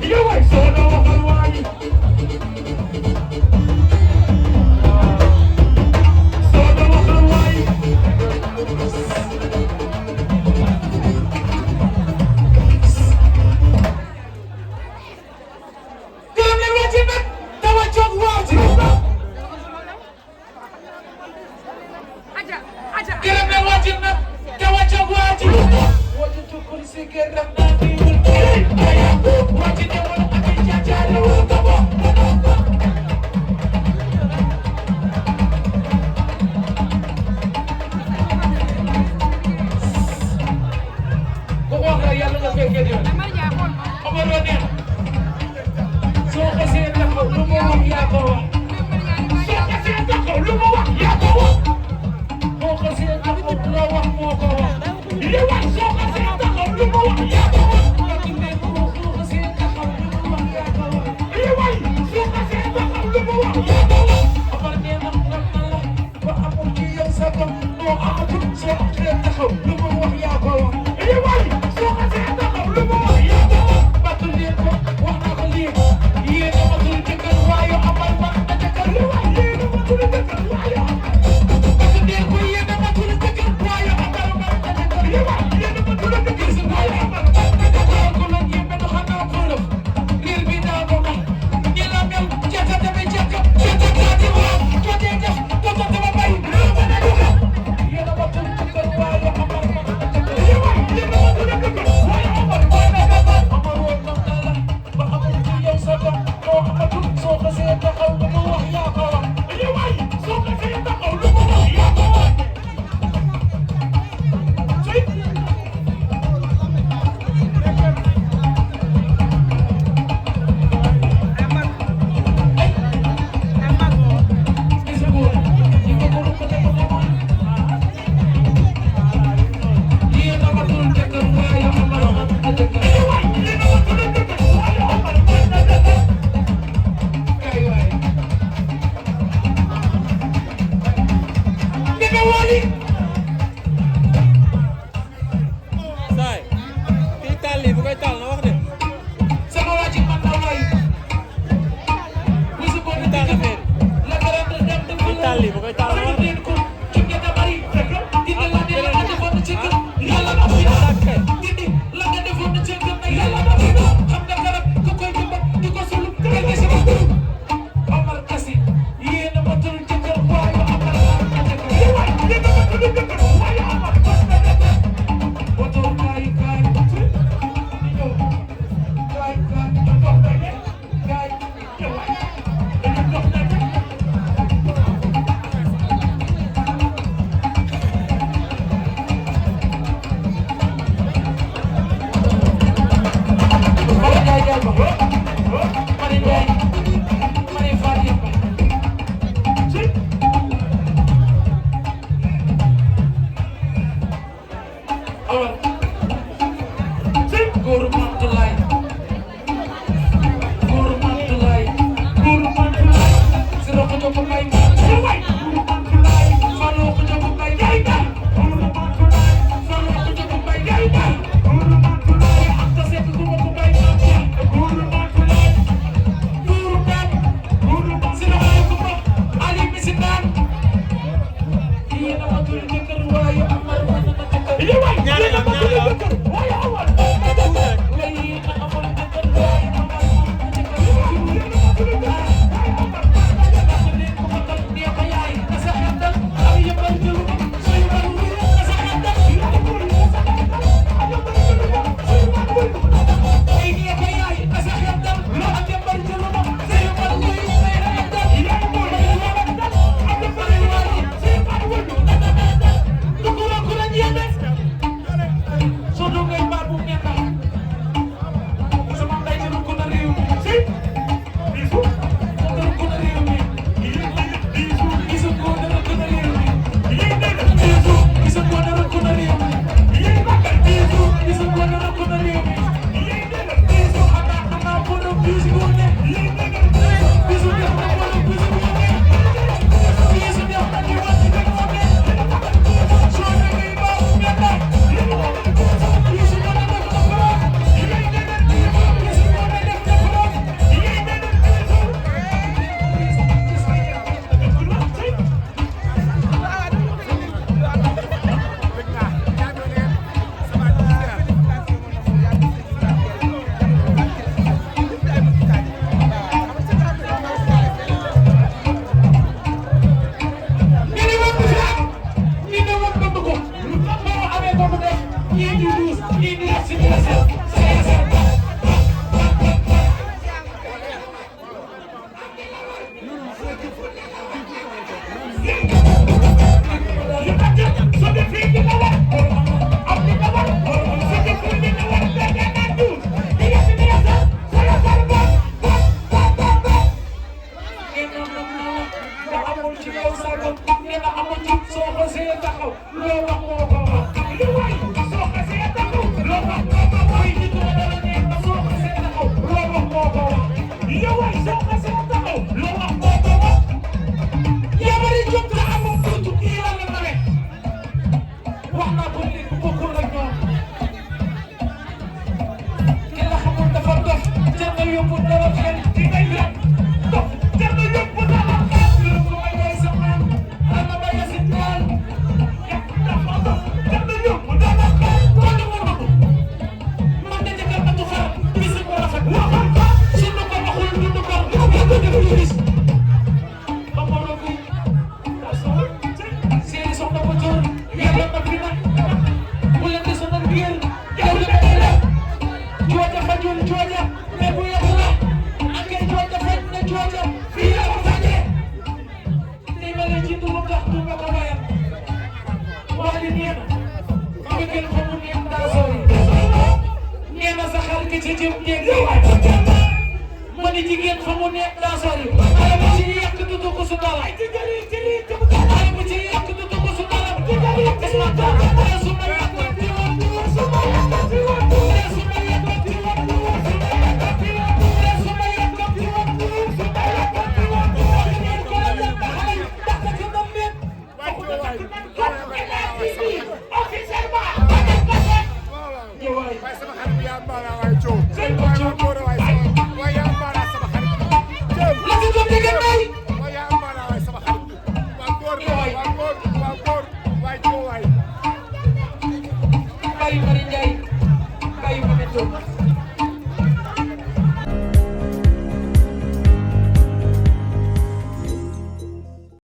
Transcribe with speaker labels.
Speaker 1: Yeah. moo ko wax yow ay soxna sama taxaw lu wax moo ko wax yaa bari jóg te amul tuuti kii la la nawe wax naa ko nit bu bokkul ak ñoom ki la xamul dafa dof jar na yóbbu dara xel di ngay yàq dof jar na yóbbu dara xel lu ko may day sa maam ana bay si ñaan yàq dafa dof jar na yóbbu dara xel ko ni mu ndu man de jëkkal atu xar bisi ko rafet waxal ko su nu ko waxul du ko ko def lu gis ba mo rogu da so seeni soxna ko jor yàlla na fi nag bu leen di sonal biir yow li may def jooja fajul jooja mais bu yàgg la akay jooja faj na jooja fii la ko fajee ni ma leen ci dugub tax du ma ko bayal wax li nee na nga gën fa mu neex daa sori nee na sa xar ki ci jëm jéeg ma ni jigéen fa mu neex daa sori ay bu ci yàq du dugg su dala ay bu ci yàq du dugg su dala Bye, Marie Ndiaye. Bye, Marie Ndiaye.